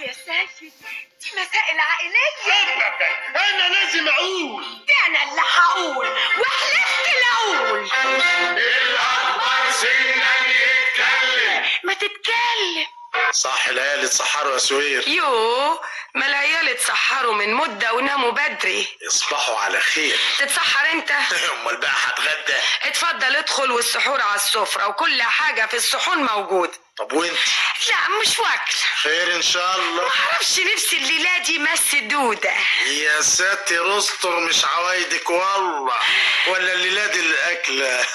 يا سيد، دي مسائل عائلية. انا لازم اقول. ده انا اللي هقول وحلفت الاقول. الاكبر سنا يتكلم. ما تتكلم. صح، العيال اتسحروا يا سهير. يوه، ما العيال اتسحروا من مدة وناموا بدري. اصبحوا على خير. تتسحر انت؟ امال بقى هتغدى؟ اتفضل ادخل، والسحور على السفرة وكل حاجة في الصحون موجود. طب وانت؟ لا مش واكل. خير ان شاء الله. معرفش، نفسي الليلة دي مسدودة. يا ساتر استر، مش عوايدك والله، ولا الليلة دي الاكلة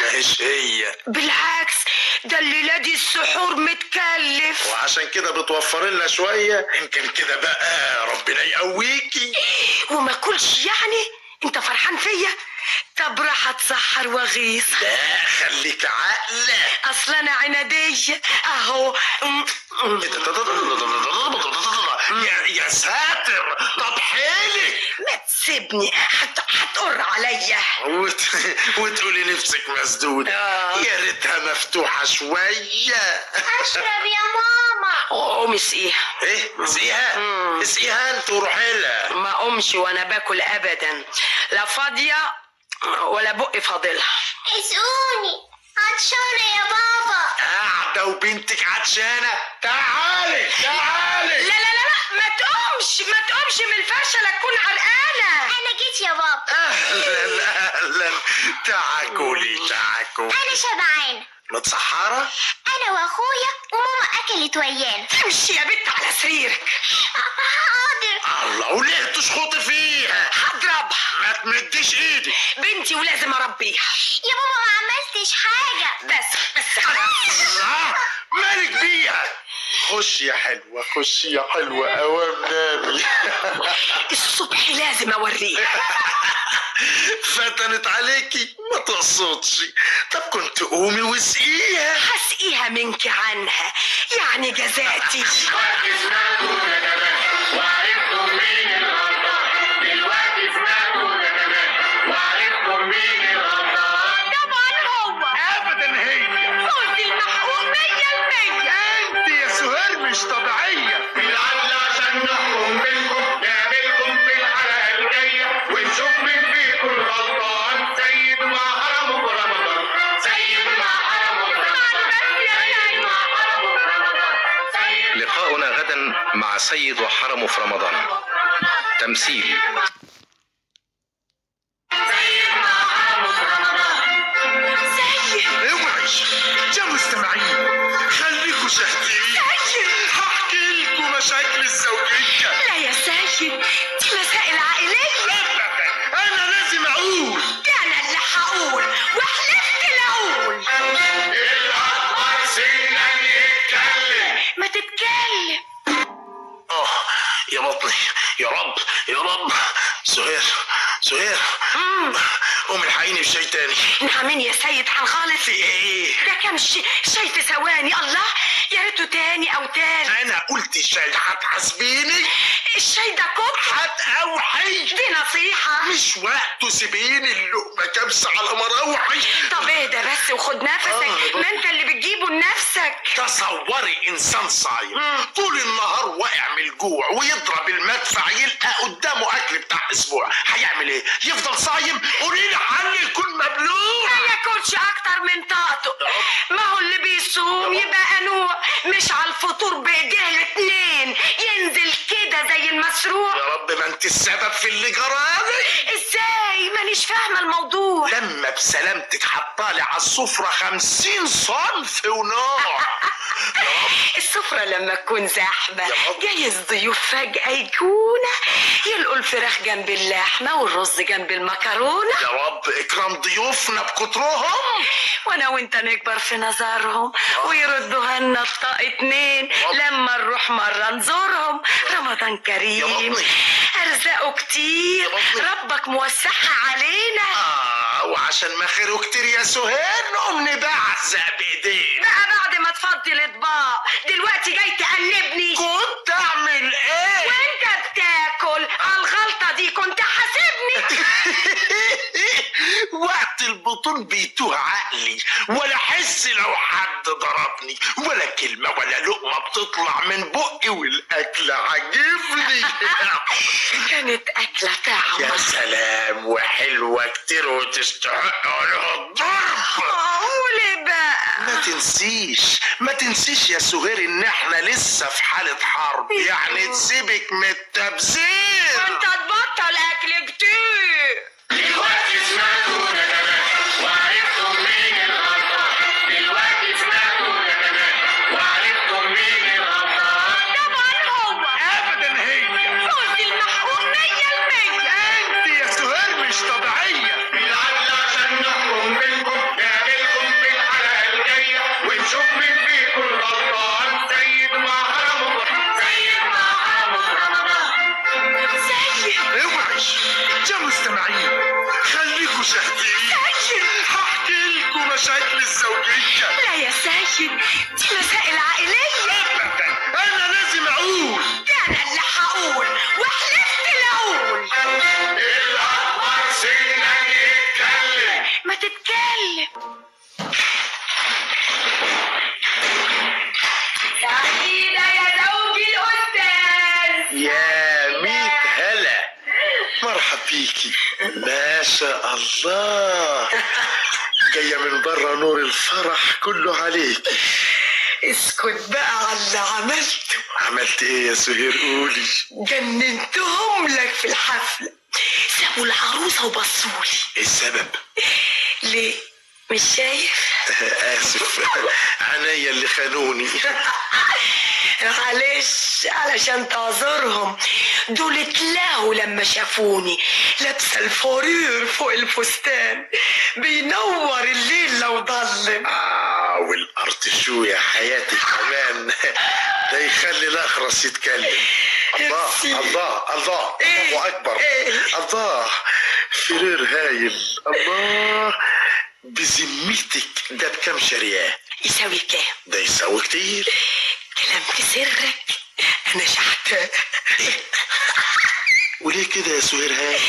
ماهيش هي. بالعكس، ده الليلة دي السحور متكلف. وعشان كده بتوفر لنا شويه، يمكن كده بقى ربنا يقويكي. وما كلش يعني؟ انت فرحان فيا؟ طب راح اتسحر واغيظ. لا خليك عاقلة. اصل انا عنادية اهو. يا ساتر، طب حيلك. ما تسيبني، هتقر عليا. وتقولي نفسك مسدودة. آه. يا ريتها مفتوحة شوية. اشرب يا ماما. قومي اسقيها. ايه؟ اسقيها؟ اسقيها انت وروحي لها. ما اقومش وانا باكل ابدا، لا فاضية ولا بقي فاضلها. اسقوني، عطشانة يا بابا. قاعدة وبنتك عطشانة؟ تعالي تعالي. لا لا لا لا، ما تقومش، ما تقومش من الفرشة لا تكون عرقانة. انا جيت يا بابا. اهلا اهلا، تعالي تعالي. انا شبعانة. متسحرة؟ انا واخويا وماما اكلت ويانا. امشي يا بنت على سريرك. حاضر. الله، وليه تشخطي فيها؟ هضربها. ما تمديش ايدك. بنتي ولازم اربيها. يا بابا ما عملتش حاجة. بس بس خلاص. الله، مالك بيها؟ خش يا حلوة، خش يا حلوة، اوام نامي. الصبح لازم اوريها. فتنت عليكي، ما تقصدش. طب كنت قومي واسقيها. هسقيها منك عنها، يعني جزاتي. طبعا هو. ابدا هي. فوز المحقوق 100%. انت يا سهير مش طبيعية. بالعدل عشان نحكم بينكم، نقابلكم في الحلقة الجاية ونشوف مين فيكم الغلطان. سيد مع حرمه في رمضان، سيد مع حرمه في رمضان، سيد مع حرمه في رمضان، سيد. لقاؤنا غدا مع سيد وحرمه في رمضان. تمثيل سيد. اوعي يا مستمعين، خليكوا شاهدين. سيد. هحكي لكم مشاكل الزوجية. لا يا سيد، دي مسائل عائلية. ابدا انا لازم اقول. ده انا اللي هقول وحلفت الاقول. الأكبر سنا يتكلم. ما تتكلم. اه يا بطني، يا رب يا رب. سهير سهير، قوم الحقيني بشاي تاني. نعمين يا سيد، هنخلص. في ايه؟ ده كام شاي في ثواني. الله، يا ريته تاني او تالت. انا قلت شاي، هتحاسبيني؟ الشاي ده كتر. هتقوحي. دي نصيحة. مش وقته، سيبيني، اللقمة كبسة على مراوحي. طب اهدى بس وخد نفسك. آه. ما انت اللي بتجيبه لنفسك. تصوري انسان صايم طول النهار واقع من الجوع، ويضرب المدفع يلقى قدامه اكل بتاع اسبوع، هيعمل ايه؟ يفضل صايم؟ قولي لي حل يكون مبلوع. ما ياكلش اكتر من طاقته. ما هو اللي بيصوم يبقى قنوع، مش على الفطور بايديه الاتنين ينزل كده زي المسروع. يا رب، ما انت السبب في اللي جرالي. ازاي؟ مانيش فاهمه الموضوع. لما بسلامتك حطالي على السفرة 50 صنف ونوع. السفرة لما تكون زحمة يا رب. جايز ضيوف فجأة يجونا، يلقوا الفراخ جنب اللحمة والرز جنب المكرونة. يا رب اكرم ضيوفنا بكترهم. وانا وانت نكبر في نظرهم ويردوها لنا بطاق اتنين لما نروح مرة نزورهم. رمضان يا كريم، بطني. ارزاقه كتير، يا بطني. ربك موسعها علينا. آه، وعشان ما خيره كتير يا سهير نقوم نبعزق بايدينا. بقى بعد ما تفضي الاطباق دلوقتي جاي تقلبني؟ كنت اعمل ايه؟ وانت بتاكل على الغلطة دي كنت حاسبني. وقت البطولة. البطون بيتوه عقلي، ولا حس لو حد ضربني، ولا كلمة ولا لقمة بتطلع من بقي، والاكل عاجبني. كانت اكله طعمه. يا سلام، وحلوه كتير وتستحق عليها الضرب. معقولة بقى؟ ما تنسيش يا سهير ان احنا لسه في حالة حرب، يعني تسيبك من التبذير. انت تبطل اكل كتير. دلوقتي سمعتونا كمان وعرفتم مين الغلطان. دلوقتي سمعتونا كمان وعرفتم مين الغلطان. طبعا هو. ابدا هي فوزي المحقوق 100%. انت يا سهير مش طبيعية. بالعدل عشان نحكم بينكم، نقابلكم في الحلقة الجاية ونشوف مين فيكم الغلطان. سيد مع هرمه، سيد مع هرمه في رمضان. سيد. اوعي يا مستمعين، خليكوا شاهدين. سيد. هحكي لكم مشاكل الزوجية. لا يا سيد، دي مسائل عائلية. ابدا، انا لازم اقول. ده انا اللي هقول، وحلفت الاقول. الأكبر سنا يتكلم. ما تتكلم. سعيدة يا زوجي الأستاذ. يا ميت هلا، مرحب بيكي. ما شاء الله، جاية من بره، نور الفرح كله عليك. اسكت بقى على اللي عملته. عملت ايه يا سهير؟ قولي. جننتهم لك في الحفلة، سابوا العروسة وبصولي. ايه السبب؟ ليه؟ مش شايف؟ اسف، عينيا اللي خانوني. معلش، علشان تعذرهم، دول اتلهوا لما شافوني لابسه الفرير فوق الفستان، بينور الليل لو ضلم. والارتشو يا حياتي كمان، ده يخلي الاخرس يتكلم. الله الله الله، الله اكبر. الله، فرير هايل. الله، بذمتك ده بكام شريان؟ يساوي كام؟ ده يساوي كتير. كلام في سرك، انا شحتاه. وليه كده يا سهير هاي؟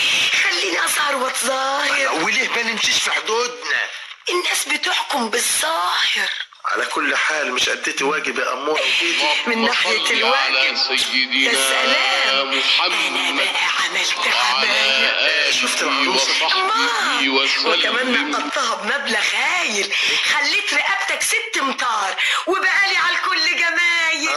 خليني اسهر واتظاهر. وليه ما نمشيش في حدودنا؟ الناس بتحكم بالظاهر. على كل حال مش أديتي واجب يا أمورة وجيتي؟ من ناحية الواجب يا سلام، أنا بقى عملت عمايل. شفت العروسة؟ وكمان نقطتها بمبلغ هايل، خليت رقبتك 6 امتار وبقالي على الكل جمايل.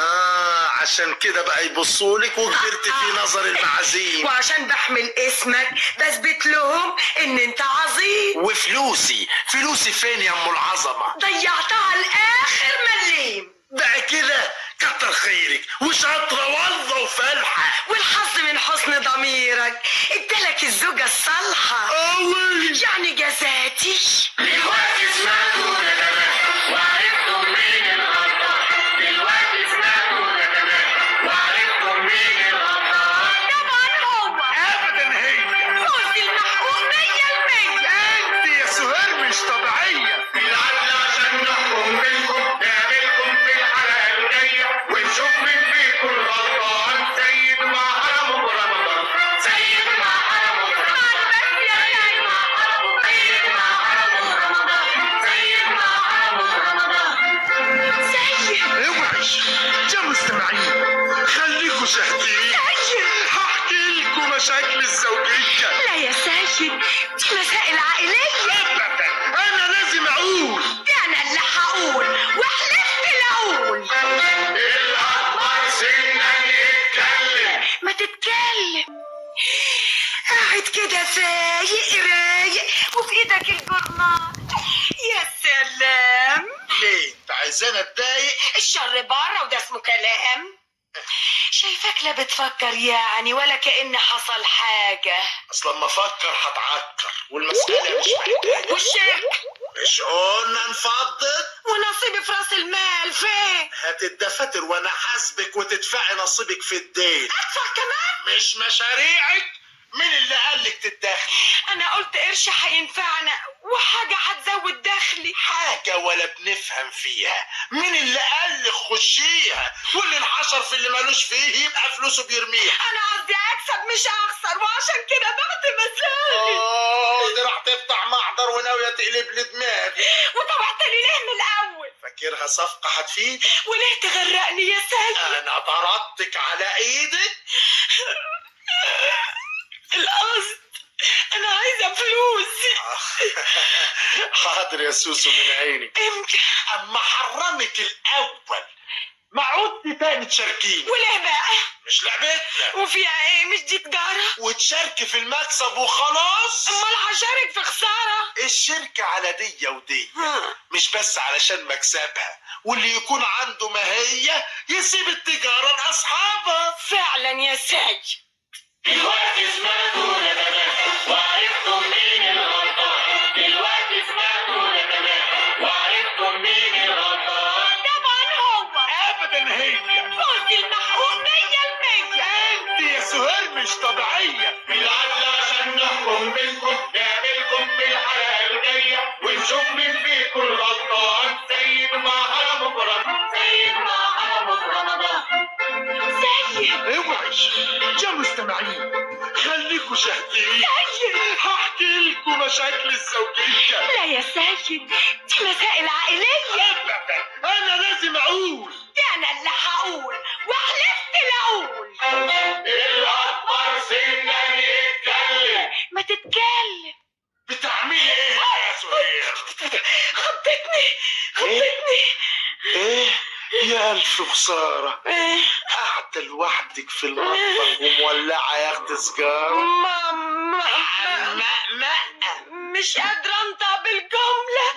عشان كده بقى يبصولك وكبرت في نظر المعازيم. وعشان بحمل اسمك بثبت لهم ان انت عظيم. وفلوسي، فلوسي فين يا ام العظمة؟ ضيعتها لاخر مليم. بقى كده كتر خيرك وشاطره والله وفالحه. والحظ من حسن ضميرك ادالك الزوجة الصالحة. قوي يعني جزاتي. دلوقتي سمعتونا كمان وعرفتم مين الغلطان. دلوقتي سمعتونا كمان وعرفتم مين الغلطان. طبعا هو. ابدا هي فوزي المحقوق 100%. انت يا سهير مش طبيعية. بالعدل عشان نحكم بينكم، نقابلكم في الحلقة الجاية ونشوف مين فيكم الغلطان. سيد مع هرمه في رمضان. سيد مع هرمه في رمضان. سيد مع هرمه، سيد مع هرمه في رمضان. سيد مع هرمه في رمضان. سيد. اوعي يا مستمعين، خليكوا شاهدين. هحكي لكم مشاكل الزوجية. لا يا سيد، دي مسائل عائلية. ابدا، انا لازم اقول. ده انا اللي هقول، وحلفت الاقول. الأكبر سنا يتكلم. ما تتكلم. قاعد كده فايق رايق وفي ايدك الجرنان. يا سلام. ليه انت عايزانا اتضايق؟ الشر بره وده اسمه كلام. شايفك لا بتفكر يعني ولا كأن حصل حاجة. اصلا ما افكر هتعكر، والمسألة مش محتاجة. والشركة مش قلنا نفضل؟ ونصيبي في راس المال فين؟ هات الدفاتر وانا حاسبك وتدفعي نصيبك في الدين. ادفع كمان؟ مش مشاريعك. مين اللي قالك تتدخلي؟ انا قلت قرش هينفعنا وحاجة هتزود دخلي. حاجة ولا بنفهم فيها، مين اللي قال لك خشيها؟ واللي انحشر في اللي مالوش فيه يبقى فلوسه بيرميها. انا قصدي اكسب مش اخسر، وعشان كده بعت مسائل. دي راح تفتح محضر وناوية تقلب لي دماغي. وطوعتني ليه من الاول؟ فاكرها صفقة هتفيد؟ وليه تغرقني يا سيد؟ انا ضربتك على ايدك. القصد انا عايزة فلوسي. حاضر يا سوسو من عيني. امتى؟ اما حرمك الاول ما عدت تاني تشاركيني. وليه بقى؟ مش لعبتنا. وفيها ايه؟ مش دي تجارة؟ وتشاركي في المكسب وخلاص. امال هشارك في خسارة؟ الشركة على دية ودية، مش بس علشان مكسبها، واللي يكون عنده ماهية يسيب التجارة لأصحابها. فعلا يا سيد. دلوقتي سمعتونا تمام وعرفتم مين الغلطان. دلوقتي سمعتونا تمام وعرفتم مين الغلطان. طبعا هو. أبدا هي. فوزي المحقوق 100%. أنت يا سهير مش طبيعية. بالعدل عشان نحكم بينكم، نقابلكم في الحلقة الجاية ونشوف مين فيكم الغلطان. سيد مع هرمه في رمضان، سيد مع هرمه في رمضان. سيد. اوعي يا مستمعين، خليكوا شاهدين. سيد. هحكي لكم مشاكل الزوجية. لا يا سيد، دي مسائل عائلية. أنا لازم أقول. ده أنا اللي هقول، وحلفت لأقول. الأكبر سنا يتكلم. ما تتكلم. بتعملي إيه يا سهير؟ خضتني خضتني. إيه يا ألف خسارة، إيه؟ قاعدة لوحدك في المطبخ ومولعة يا أخت سجارة. ماما ما مش قادرة أنطق بالجملة.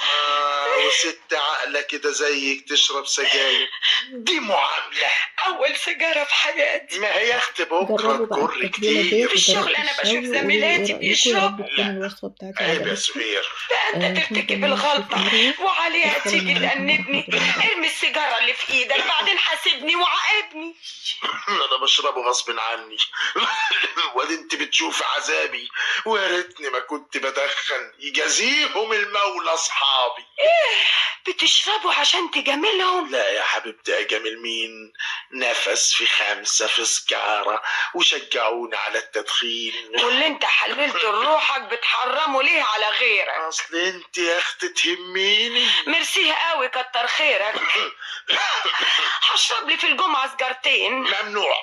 وست عقلة كده زيك تشرب سجاير، دي معاملة. أول سيجارة في حياتي. ما هي أخت بكرة جربوا بقى تجر التتبيلة كتير. ديت في الشغل وطريقة أنا بشوف الشوي، وقولوا لي ايه زميلاتي رأيكم. يا بيشربوا. رب تكون الوصفة بتاعتي عيب يا عجبتكم. سهير. ده أنت كنت ترتكب معاكم الغلطة مروة، وعليها والسلام تيجي عليكم تأنبني. ورحمة الله. ارمي السيجارة اللي في إيدك بعدين حاسبني وعاقبني. أنا بشربه غصب عني. وادي أنت بتشوف عذابي، ويا ريتني ما كنت بدخن. يجازيهم المولى أصحابي. بتشربوا عشان تجاملهم؟ لا يا حبيبتي، أجامل مين؟ نفس في 5 في سجارة وشجعوني على التدخين. واللي انت حللته لروحك بتحرمه ليه على غيرك؟ اصل انت يا اختي تهميني. ميرسيه قوي، كتر خيرك. هشرب لي في الجمعة سجارتين. ممنوع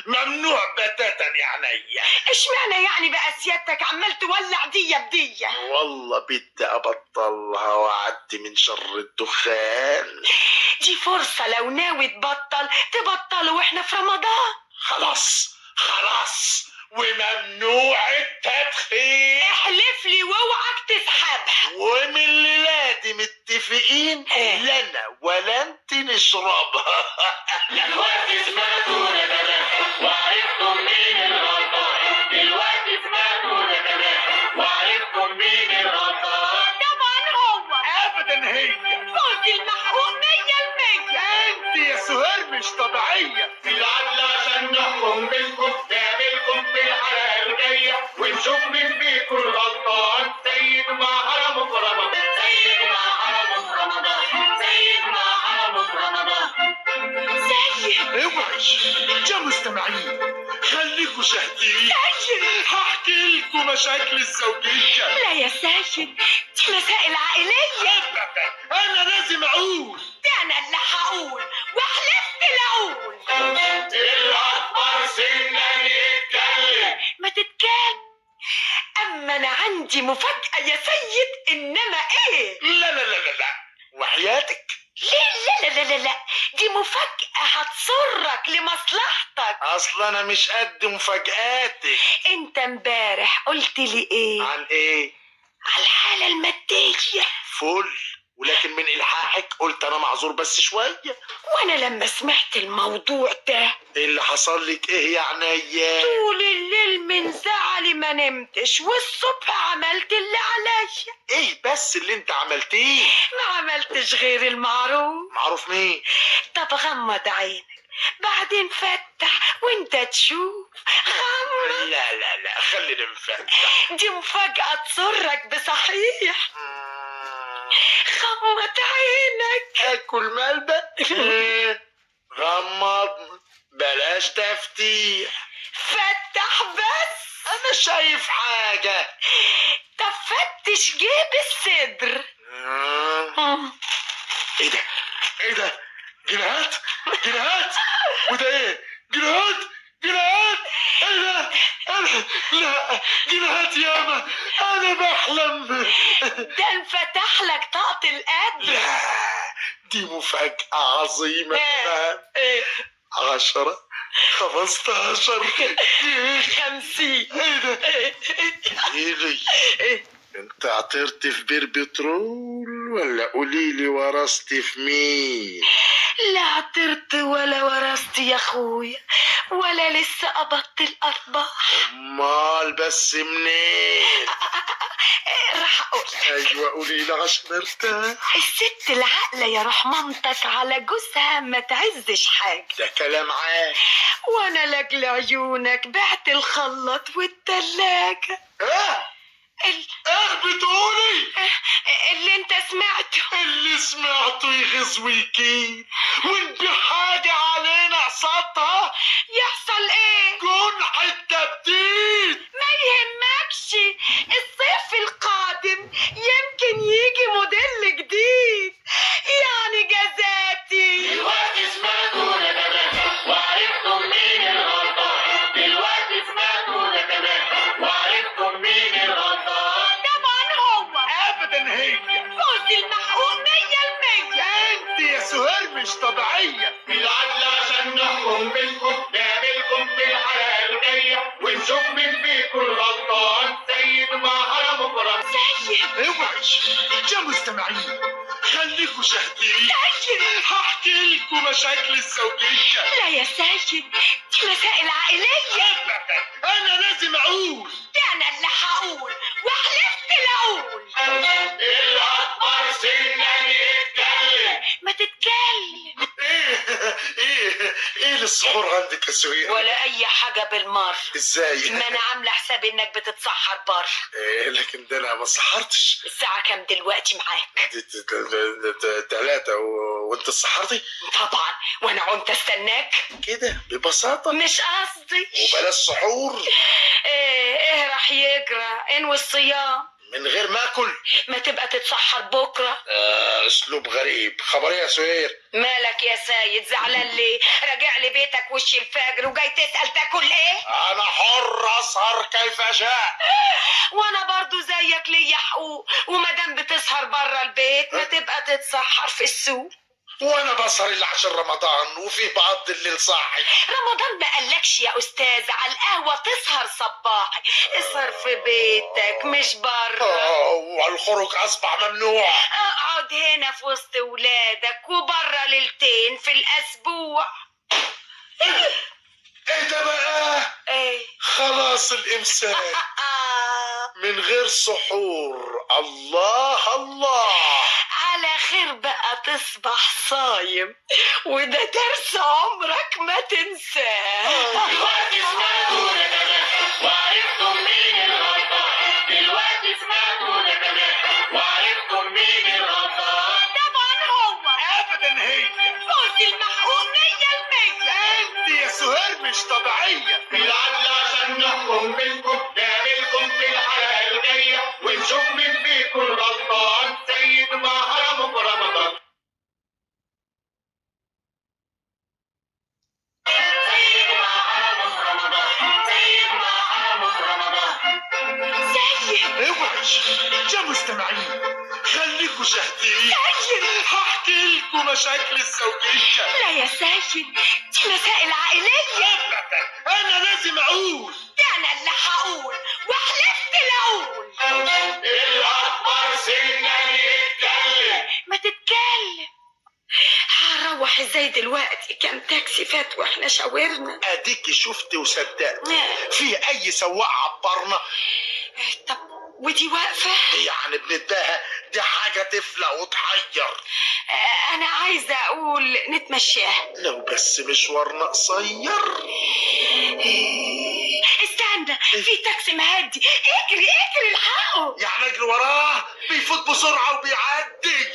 ممنوع بتاتا يا عينيا. اشمعنى يعني بقى سيادتك عمال تولع دية بدية؟ والله بدي ابطلها واعدي من شر الدخان. دي فرصة، لو ناوي تبطل تبطل واحنا في رمضان. خلاص خلاص، وممنوع التدخين. احلف لي واوعك تسحبها. ومن الليلة دي متفقين إيه؟ لا انا ولا انت نشربها. دلوقتي سمعتونا تمام وعرفتم مين الغلطان. دلوقتي سمعتونا تمام وعرفتم مين الغلطان. طبعا هو. ابدا هي. فوزي المحقوق 100%. انت يا سهير مش طبيعية. بالعدل عشان نحكم بينكم، نقابلكم في الحلقة الجاية ونشوف مين فيكم الغلطان. سيد مع هرمه في رمضان، سيد مع هرمه في رمضان، سيد مع هرمه في رمضان. سيد. اوعي يا مستمعين، خليكوا شاهدين. سيد. هحكي لكم مشاكل الزوجية. لا يا سيد، دي مسائل عائلية. انا لازم اقول. ده انا اللي هقول، وحلفت لأقول. الأكبر سنا يتكلم. ما تتكلم. اما انا عندي مفاجأة يا سيد. انما ايه؟ لا لا لا لا لا، وحياتك. ليه؟ لا لا لا لا لا، دي مفاجأة هتسرك لمصلحتك. اصل انا مش قد مفاجآتك. انت امبارح قلت لي ايه؟ عن ايه؟ على الحالة المادية. فل، ولكن من الحاحك قلت انا معذور بس شوية. وانا لما سمعت الموضوع ده ايه اللي حصل لك؟ ايه يا عينيا؟ طول الليل من زعلي ما نمتش، والصبح عملت اللي عليا. ايه بس اللي انت عملتيه؟ ما عملتش غير المعروف. معروف مين؟ طب غمض عينك بعدين فتح وانت تشوف. غمض. لا لا لا، خلينا نفتح. دي مفاجأة تسرك بصحيح. غمض عينك. اكل ملبن. غمضنا، بلاش تفتيح. فتح بس. انا شايف حاجة. طب فتش جيب الصدر. ايه ده؟ ايه ده؟ جنيهات؟ جنيهات؟ وده ايه؟ جنيهات؟ جنيهات؟ ايه ده؟ انا لا، جنيهات ياما، انا بحلم. ده انفتح لك طاقة القدر. لا، دي مفاجأة عظيمة. كمان 10 15 50. ايه ده؟ ايه؟ انت عطرت في بير بترول ولا قوليلي ورثت في مين؟ لا عطرت ولا ورثت يا اخويا، ولا لسه قبضت الارباح. امال بس منين؟ راح اقول. ايوه قوليلي عشان ارتاح. الست العاقلة يا روح مامتك على جوزها ما تعزش حاجة. ده كلام عال. وانا لاجل عيونك بعت الخلاط والتلاجه. ايه؟ ايه بتقولي؟ اللي انت سمعته. اللي سمعته يغز ويكيد، ونبيع حاجة علينا قصادها. يحصل ايه؟ جنح التبديد. ما يهمكش، الصيف القادم يمكن يجي موديل جديد، يعني جزاتي. دلوقتي سمعتونا تمام وعرفتم مين الغلطان. دلوقتي سمعتونا تمام وعرفتم مين الغلطان. طبعا هو. ابدا هي فوز المحقوق 100%. انت يا سهير مش طبيعية. بالعدل عشان نحكم بينكم، نقابلكم في الحلقة الجاية ونشوف مين فيكم الغلطان. سيد مع هرمه في رمضان. سيد. اوعي يا مستمعين، خليكوا شاهدين. سيد، هحكي لكم مشاكل الزوجية. لا يا سيد، دي مسائل عائلية. انا لازم اقول. ده انا اللي هقول، وحلفت لاقول. الأكبر سنا يتكلم. ما تتكلم. ايه ايه ايه السحور عندك يا سهير؟ ولا اي حاجة بالمرة. ازاي؟ ما انا عاملة حسابي انك بتتسحر بره. إيه لكن ده انا ما سحرتش. الساعة كام دلوقتي معاك؟ 3. وانت سحرتي؟ طبعا، وانا قمت استناك كده ببساطة. مش قصدي. وبلاش سحور. ايه راح يجرى؟ انوي الصيام من غير ما اكل. ما تبقى تتسحر بكرة. اسلوب غريب. خبر ايه يا سهير؟ مالك يا سيد زعلان ليه؟ راجع لي بيتك وش الفجر وجاي تسأل تاكل ايه؟ انا حر اسهر كيف اشاء. وانا برضو زيك ليا حقوق، ومادام بتسهر بره البيت ما تبقى تتسحر في السوق. وانا بسهر الا عشان رمضان، وفي بعض الليل صاحي. رمضان ما قالكش يا استاذ على القهوة تسهر صباحي، اسهر في بيتك مش بره. والخروج اصبح ممنوع. اقعد هنا في وسط ولادك، وبره ليلتين في الاسبوع. ايه ده بقى؟ ايه؟ خلاص الامساك من غير سحور. الله الله. على خير بقى تصبح صايم، وده درس عمرك ما تنساه. دلوقتي سمعتونا تمام وعرفتم مين الغلطان. دلوقتي سمعتونا تمام وعرفتم مين الغلطان. طبعا هو. ابدا هي فوز المحقوق 100%. انت يا سهير مش طبيعية. بالعدل عشان نحكم بينكم، نقابلكم في الحلقة الجاية ونشوف مين فيكم الغلطان. سيد مع هرمه في رمضان. سيد مع هرمه في رمضان. سيد مع هرمه في رمضان. سيد. اوعي يا مستمعين، خليكوا شاهدين. سيد، هحكي لكم مشاكل الزوجية. لا يا سيد، دي مسائل عائلية. انا لازم اقول. ده انا اللي هقول، وحلفت لاقول. الأكبر سنا يتكلم. ما تتكلم. هروح ازاي دلوقتي؟ كام تاكسي فات واحنا شاورنا. اديكي شفت وصدقت. في اي سواق عبرنا. طب ودي واقفة؟ يعني بنداها دي حاجة تفلق وتحير. أنا عايزة أقول نتمشاها. لو بس مشوارنا قصير. في تاكسي مهدي، اجري اجري الحقه. يعني اجري وراه؟ بيفوت بسرعة وبيعدي.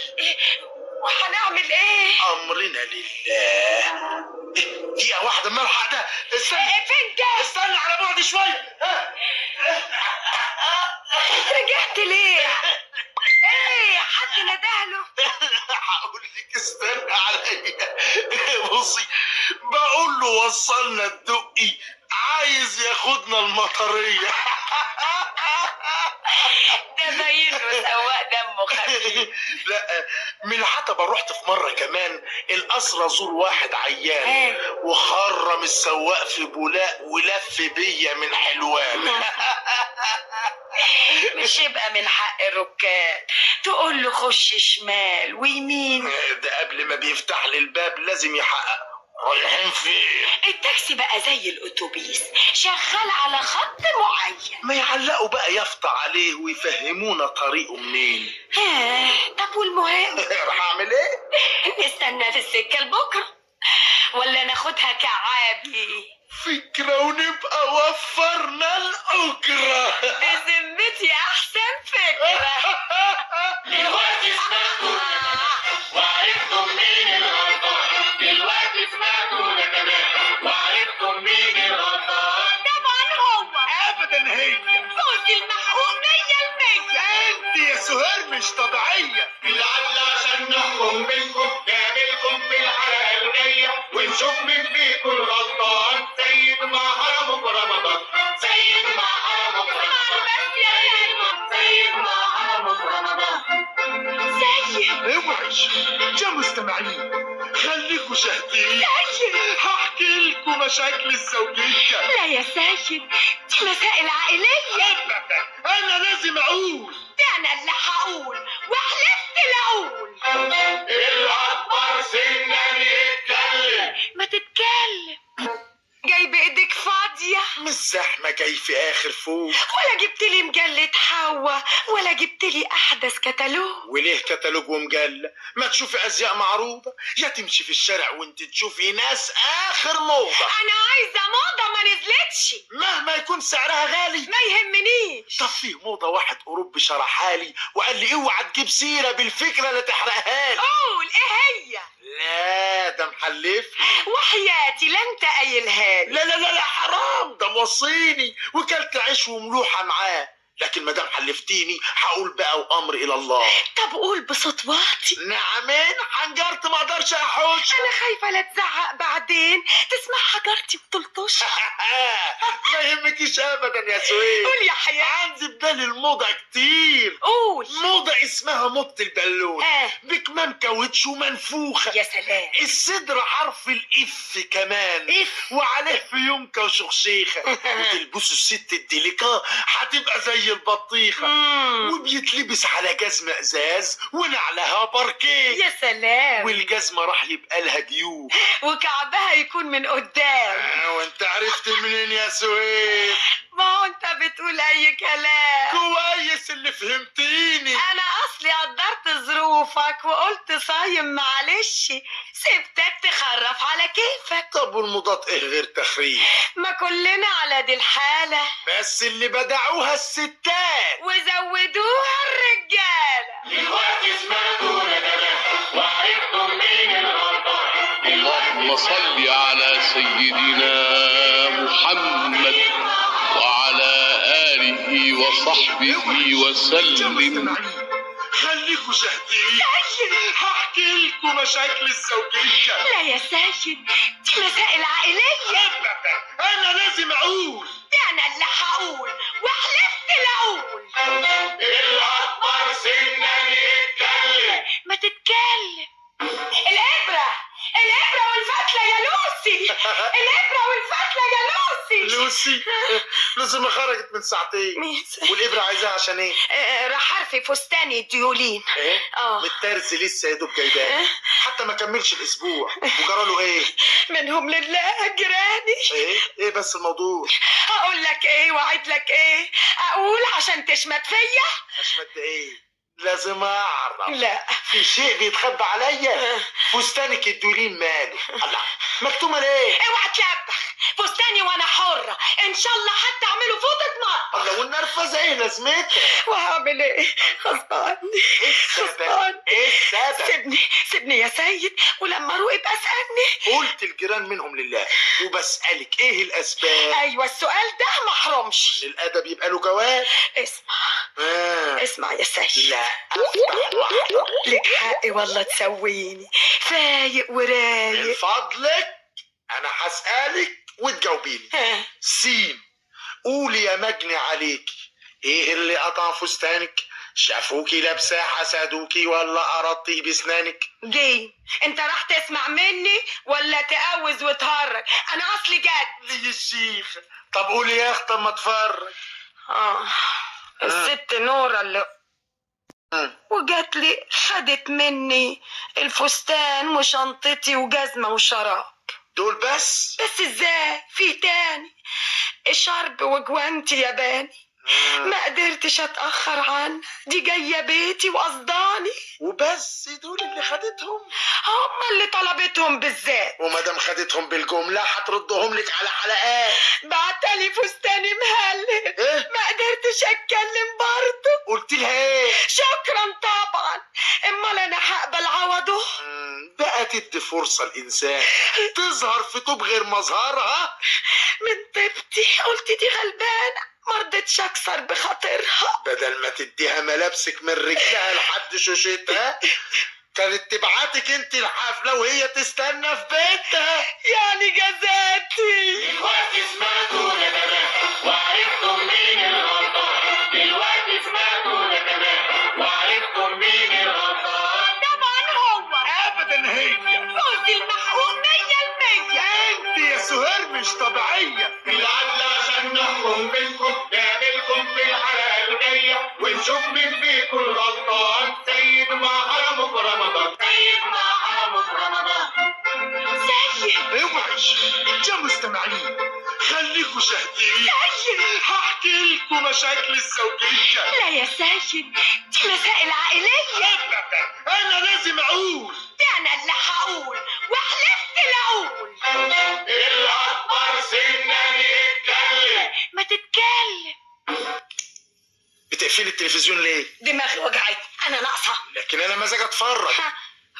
وهنعمل ايه؟ امرنا لله. دقيقة واحدة ما الحق ده. استنى. فين ده؟ استنى على بعد شوية. رجعت ليه؟ ايه حد ندهله؟ هقول لك استنى عليا. بصي بقول له وصلنا الدقي، عايز ياخدنا المطريه. ده باين له سواق دمه خفيف. لا من العتبة رحت في مرة كمان القصر ازور واحد عيان، وخرم السواق في بولاق ولف بيا من حلوان. مش يبقى من حق الركاب تقول له خش شمال ويمين؟ ده قبل ما بيفتح لي الباب لازم يحقق رايحين فين. التاكسي بقى زي الاتوبيس، شغال على خط معين. ما يعلقوا بقى يافطة عليه ويفهمونا طريقه منين. طب والمهم راح اعمل ايه؟ نستنى في السكة لبكرة ولا ناخدها كعابي؟ فكرة، ونبقى وفرنا الأجرة. بذمتي أحسن فكرة. دلوقتي سمعتوا وعرفتم مين الغلطان. دلوقتي سمعتونا كمان وعرفتم مين الغلطان. طبعا هو. أبدا هي فوز المحقوق 100%. أنت يا سهير مش طبيعية. بالعدل عشان نحكم بينكم، نقابلكم في الحلقة الجاية ونشوف مين فيكم الغلطان. سيد مع حرمه في رمضان، سيد مع حرمه في رمضان، سيد مع حرمه في رمضان. سيد اوعي يا مستمعين، خليكوا شاهدين. سيد هحكي لكم مشاكل الزوجية. لا يا سيد، دي مسائل عائلية. أنا لازم أقول. ده أنا اللي هقول، وحلفت لأقول. الأكبر سنا يتكلم. ما تتكلم، جاي بإيدك فاضية. مش زحمة، جاي في آخر فوق. ولا جبت لي مجلة حوا، ولا جبت لي أحدث كتالوج. وليه كتالوج ومجلة؟ ما تشوفي أزياء معروضة، يا تمشي في الشارع وانت تشوفي ناس آخر موضة. أنا عايزة موضة ما نزلتش، مهما يكون سعرها غالي ما يهمنيش. طب فيه موضة واحد أوروبي شرحها لي وقال لي اوعى تجيب سيرة بالفكرة اللي تحرقها لي. قول إيه هي؟ لا ده محلفني. وحياتي لا انت قايلها لي. لا لا لا لا حرام، ده موصيني وكلت عيش وملوحه معاه، لكن ما دام حلفتيني هقول بقى وامر الى الله. طب قول بصوت واطي. نعمين حنجرت ما اقدرش احوش. انا خايفة لا تزعق بعدين تسمع حجرتي وتلطش. ما يهمكيش ابدا يا سويد. قول يا حياتي. عندي بدال الموضة كتير. قول. موضة اسمها موضة البالون. بكمام كاوتش ومنفوخه. يا سلام. الصدر حرف ال F كمان. F. وعليه فيونكه وشخشيخه. وتلبسوا الست الديليكا هتبقى زي البطيخه. وبيتلبس على جزمه ازاز ونعلها باركيه. يا سلام. والجزمه راح يبقى لها جيوب وكعبها يكون من قدام. وانت عرفت منين يا سهير؟ ما هو انت بتقول اي كلام. كويس اللي فهمتيني. انا اصلي قدرت ظروفك وقلت صايم معلش، سبتك تخرف على كيفك. طب والمضاد ايه غير تخريف؟ ما كلنا على دي الحالة، بس اللي بدعوها الستات وزودوها الرجالة. دلوقتي سمعتونا كمان وعرفتم مين الغلطان. اللهم صل على سيدنا محمد وعلى آله وصحبه وسلم. خليكوا شاهدين. هحكي لكم مشاكل الزوجية. لا يا سيد، دي مسائل عائلية. أنا لازم أقول. ده أنا اللي هقول وحلفت لأقول. الأكبر سنا يتكلم. ما تتكلم. الإبرة، الإبرة والفتلة يا لوسي. الإبرة والفتلة يا لوسي. لوسي؟ لوسي ما خرجت من ساعتين. والإبرة عايزاها عشان إيه؟ راح أرفي فستاني الديولين. إيه؟ الترز لسه يا دوب جايباه، حتى ما كملش الأسبوع وجراله إيه؟ منهم لله جيراني. إيه؟ إيه بس الموضوع؟ أقول لك إيه وأعيد لك إيه؟ أقول عشان تشمت فيا؟ أشمت إيه؟ لازم اعرف. لا في شيء بيتخبى عليا. فستانك الدولين ماله؟ الله مكتومة ليه؟ اوعى تلبخ فستاني وانا حره، ان شاء الله حتى اعمله فوطه كده؟ والنرفزه ايه لازمتها؟ وهعمل ايه؟ غصب عني. ايه السبب؟ ايه السبب؟ سيبني سيبني يا سيد، ولما اروق ابقى اسالني. قلت الجيران منهم لله، وبسالك ايه الاسباب؟ ايوه السؤال ده ما احرمش. ان الادب يبقى له جواب. اسمع اسمع يا سيد. لا افتح واحدة. لك حق والله تسويني فايق ورايق. من فضلك انا هسالك وتجاوبيني. سين، قولي يا مجني عليكي، ايه اللي قطع فستانك؟ شافوكي لابساه حسدوكي ولا قرضتي بسنانك؟ جي، انت راح تسمع مني ولا تقوز وتهرج؟ انا اصلي جد يا الشيخ. طب قولي يا اختي اما اتفرج. الست نورة اللي وجات لي خدت مني الفستان وشنطتي وجزمه وشراب. دول بس؟ بس ازاي؟ في تاني، شرب وجوانتي ياباني. ما قدرتش اتاخر عنها، دي جاية بيتي وقصداني. وبس دول اللي خدتهم؟ هما اللي طلبتهم بالذات. ومادام خدتهم بالجملة هتردهم لك على حلقات. بعتلي فستاني مهلل. إيه؟ ما قدرتش اتكلم برضه. قلت لها ايه؟ شكرا طبعا، امال انا هقبل عوضه؟ بقى تدي فرصة الانسان تظهر في طوب غير مظهرها. من طيبتي قلت دي غلبانه، ما رضيتش اكسر بخاطرها. بدل ما تديها ملابسك من رجلها لحد شوشتها، كانت تبعتك انت الحفلة وهي تستنى في بيتها. يعني جزاتي. دلوقتي سمعتوا يا تمام وعرفتم مين الغلطان. دلوقتي سمعتوا يا تمام وعرفتم مين الغلطان. طبعا هو. ابدا هي. فوزي المحقوق 100%. انت يا سهير مش طبيعية. بالعدل عشان نحكم بينكم، نقابلكم في الحلقة الجاية ونشوف مين فيكم الغلطان. سيد مع حرمه في رمضان. سيد مع حرمه في رمضان. سيد اوعي يا مستمعين، خليكوا شاهدين. سيد هحكي لكم مشاكل الزوجية. لا يا سيد، دي مسائل عائلية. انا لازم اقول. ده انا اللي هقول، وحلفت لاقول. الاكبر سنا يتكلم. ما تتكلم. بتقفلي التلفزيون ليه؟ دماغي وجعتني، انا ناقصه. لكن انا مزاج اتفرج.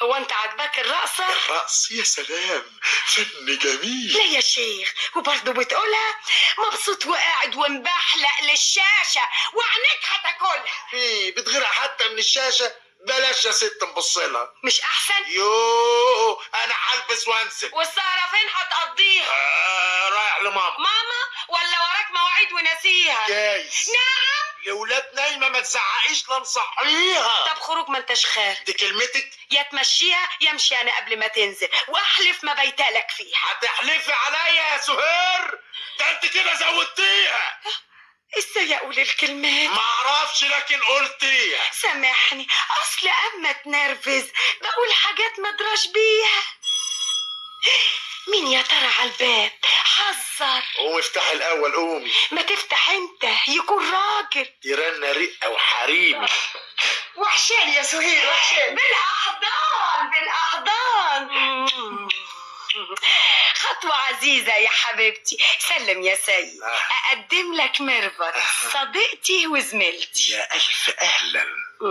هو انت عاجباك الرقصة؟ الرقص يا سلام، فن جميل. لا يا شيخ، وبرضه بتقولها مبسوط وقاعد ومبحلق للشاشه وعينيك هتاكلها. ايه بتغيرها حتى من الشاشة؟ بلاش يا ست نبص لها. مش احسن؟ يوه انا هلبس وانزل. والسهره فين هتقضيها؟ رايح لماما. ماما ولا وراك مواعيد وناسيها؟ جايز. نعم. الولاد نايمة ما تزعقيش لا نصحيها. طب خروج ما انتش خارج. دي كلمتك؟ يا تمشيها يا امشي انا قبل ما تنزل، واحلف ما بيتالك فيها. هتحلفي عليا يا سهير؟ ده انت كده زودتيها. ازاي اقول الكلمات؟ معرفش لكن قلتيها. سامحني، اصل اما اتنرفز بقول حاجات ما ادراش بيها. مين يا ترى على الباب؟ حذر. قومي افتحي الاول. قومي. ما تفتح انت، يكون راجل. دي رنه رقه وحريمي. وحشاني يا سهير، وحشاني. بالاحضان بالاحضان. خطوة عزيزة يا حبيبتي. سلم يا سيد. أقدم لك ميرفت صديقتي وزميلتي. يا ألف أهلا.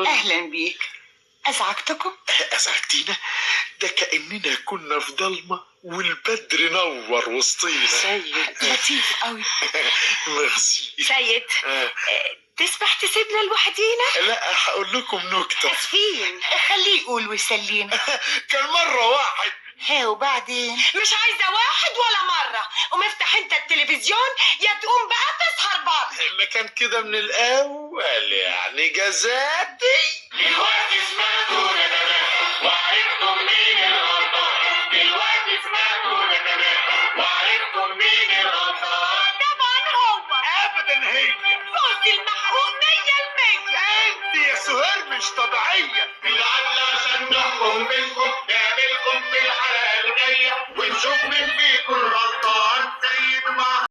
أهلا بيك. أزعجتكم؟ أزعجتينا؟ ده كأننا كنا في ضلمة والبدر نور وسطينا. سيد لطيف قوي. ميرسي. سيد تسمح تسيبنا لوحدينا؟ لا هقول لكم نكتة. أسفين. خليه يقول ويسلينا. كان مرة واحد. ها وبعدين؟ مش عايزة واحد ولا مرة. قوم افتح انت التلفزيون يا تقوم بقى تسهر بره. ما كان كده من الأول يعني جزاتي. دلوقتي سمعتوا يا تمام وعرفتم مين الغلطان. دلوقتي سمعتوا يا تمام وعرفتم مين الغلطان. طبعا هو. أبدا هي. فوزي المحقوق 100%. أنت يا سهير مش طبيعية. بالعدل عشان نحكم بينكم، نقابلكم في الحلقة الجاية ونشوف مين فيكم الغلطان.